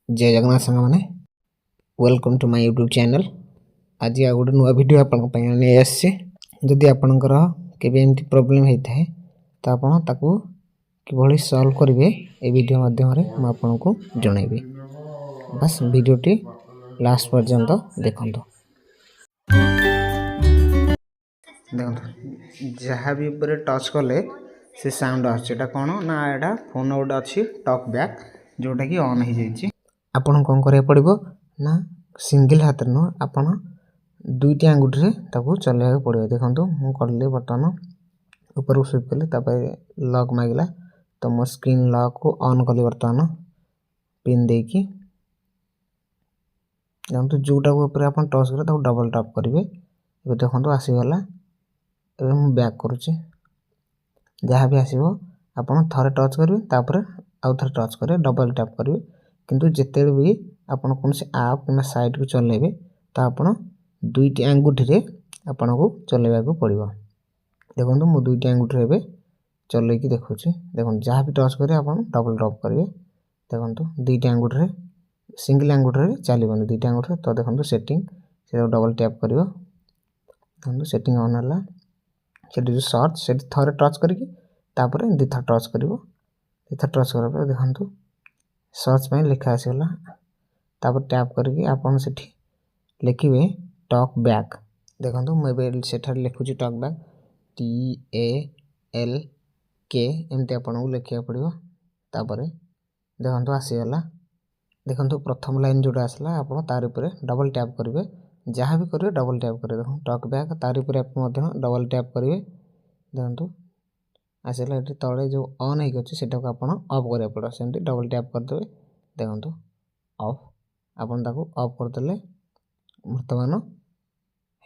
ଜୟ ଜଗନ୍ନାଥ ସାଙ୍ଗମାନେ, welcome to my YouTube channel. ଆଜି ଆଉ ଗୋଟେ ନୂଆ ଭିଡ଼ିଓ ଆପଣଙ୍କ ପାଇଁ ନେଇ ଆସିଛି। ଯଦି ଆପଣଙ୍କର କେବେ ଏମିତି ପ୍ରୋବ୍ଲେମ୍ ହେଇଥାଏ, ତ ଆପଣ ତାକୁ କିଭଳି ସଲ୍ଭ କରିବେ, ଏ ଭିଡ଼ିଓ ମାଧ୍ୟମରେ ମୁଁ ଆପଣଙ୍କୁ ଜଣାଇବି। ବାସ୍, ଭିଡ଼ିଓଟି ଲାଷ୍ଟ ପର୍ଯ୍ୟନ୍ତ ଦେଖନ୍ତୁ। ଦେଖନ୍ତୁ, ଯାହା ବି ଉପରେ ଟଚ୍ କଲେ ସେ ସାଉଣ୍ଡ ଆସୁଛି। ଏଇଟା କ'ଣ ନା ଏଇଟା ଫୋନ୍ ଗୋଟେ ଅଛି ଟକ୍ ବ୍ୟାକ୍, ଯେଉଁଟାକି ଅନ୍ ହେଇଯାଇଛି। ଆପଣ କ'ଣ କରିବାକୁ ପଡ଼ିବ ନା ସିଙ୍ଗିଲ୍ ହାତରେ ନୁହଁ, ଆପଣ ଦୁଇଟି ଆଙ୍ଗୁଠିରେ ତାକୁ ଚଲାଇବାକୁ ପଡ଼ିବ। ଦେଖନ୍ତୁ, ମୁଁ କଲି, ବର୍ତ୍ତମାନ ଉପରକୁ ସୁଇପ୍ କଲି, ତାପରେ ଲକ୍ ମାଗିଲା, ତ ମୋ ସ୍କ୍ରିନ୍ ଲକ୍କୁ ଅନ୍ କଲି ବର୍ତ୍ତମାନ ପିନ୍ ଦେଇକି। ଦେଖନ୍ତୁ, ଯେଉଁଟାକୁ ଉପରେ ଆପଣ ଟଚ୍ କରିବେ, ତାକୁ ଡବଲ୍ ଟାପ୍ କରିବେ। ଏବେ ଦେଖନ୍ତୁ, ଆସିଗଲା। ଏବେ ମୁଁ ବ୍ୟାକ୍ କରୁଛି। ଯାହା ବି ଆସିବ, ଆପଣ ଥରେ ଟଚ୍ କରିବେ, ତାପରେ ଆଉ ଥରେ ଟଚ୍ କରିବେ, ଡବଲ୍ ଟ୍ୟାପ୍ କରିବେ। କିନ୍ତୁ ଯେତେବେଳେ ବି ଆପଣ କୌଣସି ଆପ୍ କିମ୍ବା ସାଇଟ୍କୁ ଚଲାଇବେ, ତ ଆପଣ ଦୁଇଟି ଆଙ୍ଗୁଠିରେ ଆପଣଙ୍କୁ ଚଲାଇବାକୁ ପଡ଼ିବ। ଦେଖନ୍ତୁ, ମୁଁ ଦୁଇଟି ଆଙ୍ଗୁଠିରେ ଏବେ ଚଲେଇକି ଦେଖୁଛି। ଦେଖନ୍ତୁ, ଯାହା ବି ଟଚ୍ କରିବେ, ଆପଣ ଡବଲ୍ ଟ୍ୟାପ୍ କରିବେ। ଦେଖନ୍ତୁ, ଦୁଇଟି ଆଙ୍ଗୁଠିରେ, ସିଙ୍ଗିଲ୍ ଆଙ୍ଗୁଠିରେ ଚାଲିବନି, ଦୁଇଟି ଆଙ୍ଗୁଠିରେ। ତ ଦେଖନ୍ତୁ, ସେଟିଂ, ସେଟାକୁ ଡବଲ୍ ଟ୍ୟାପ୍ କରିବ। ଦେଖନ୍ତୁ, ସେଟିଂ ଅନ୍ ହେଲା। ସେଠି ଯେଉଁ ସର୍ଚ୍ଚ, ସେଠି ଥରେ ଟଚ୍ କରିକି ତାପରେ ଦୁଇଥର ଟଚ୍ କରିବ। ଦୁଇଥର ଟଚ୍ କଲା ପରେ ଦେଖନ୍ତୁ, ସର୍ଚ୍ଚ ପାଇଁ ଲେଖା ଆସିଗଲା। ତାପରେ ଟ୍ୟାପ୍ କରିକି ଆପଣ ସେଠି ଲେଖିବେ ଟକ୍ ବ୍ୟାକ୍। ଦେଖନ୍ତୁ, ମୁଁ ଏବେ ସେଠାରେ ଲେଖୁଛି talk back, TALK, ଏମିତି ଆପଣଙ୍କୁ ଲେଖିବାକୁ ପଡ଼ିବ। ତାପରେ ଦେଖନ୍ତୁ, ଆସିଗଲା। ଦେଖନ୍ତୁ, ପ୍ରଥମ ଲାଇନ୍ ଯେଉଁଟା ଆସିଲା, ଆପଣ ତାରି ଉପରେ ଡବଲ୍ ଟ୍ୟାପ୍ କରିବେ। ଯାହା ବି କରିବେ, ଡବଲ୍ ଟ୍ୟାପ୍ କରିବେ। ଦେଖନ୍ତୁ, ଟକ୍ ବ୍ୟାକ୍, ତାରି ଉପରେ ଆପଣ ମଧ୍ୟ ଡବଲ୍ ଟ୍ୟାପ୍ କରିବେ। ଦେଖନ୍ତୁ, ଆସିଲା। ଏଠି ତଳେ ଯେଉଁ ଅନ୍ ହେଇକି ଅଛି, ସେଟାକୁ ଆପଣ ଅଫ୍ କରିବାକୁ ପଡ଼ିବ। ସେମିତି ଡବଲ୍ ଟ୍ୟାପ୍ କରିଦେବେ। ଦେଖନ୍ତୁ, ଅଫ୍। ଆପଣ ତାକୁ ଅଫ୍ କରିଦେଲେ, ବର୍ତ୍ତମାନ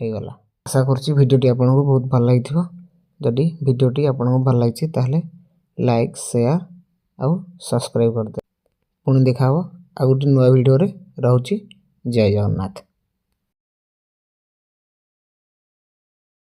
ହେଇଗଲା। ଆଶା କରୁଛି ଭିଡ଼ିଓଟି ଆପଣଙ୍କୁ ବହୁତ ଭଲ ଲାଗିଥିବ। ଯଦି ଭିଡ଼ିଓଟି ଆପଣଙ୍କୁ ଭଲ ଲାଗିଛି, ତାହେଲେ ଲାଇକ୍, ସେୟାର ଆଉ ସବସ୍କ୍ରାଇବ୍ କରିଦେବେ। ପୁଣି ଦେଖା ହେବ ଆଉ ଗୋଟେ ନୂଆ ଭିଡ଼ିଓରେ। ରହୁଛି, ଜୟ ଜଗନ୍ନାଥ।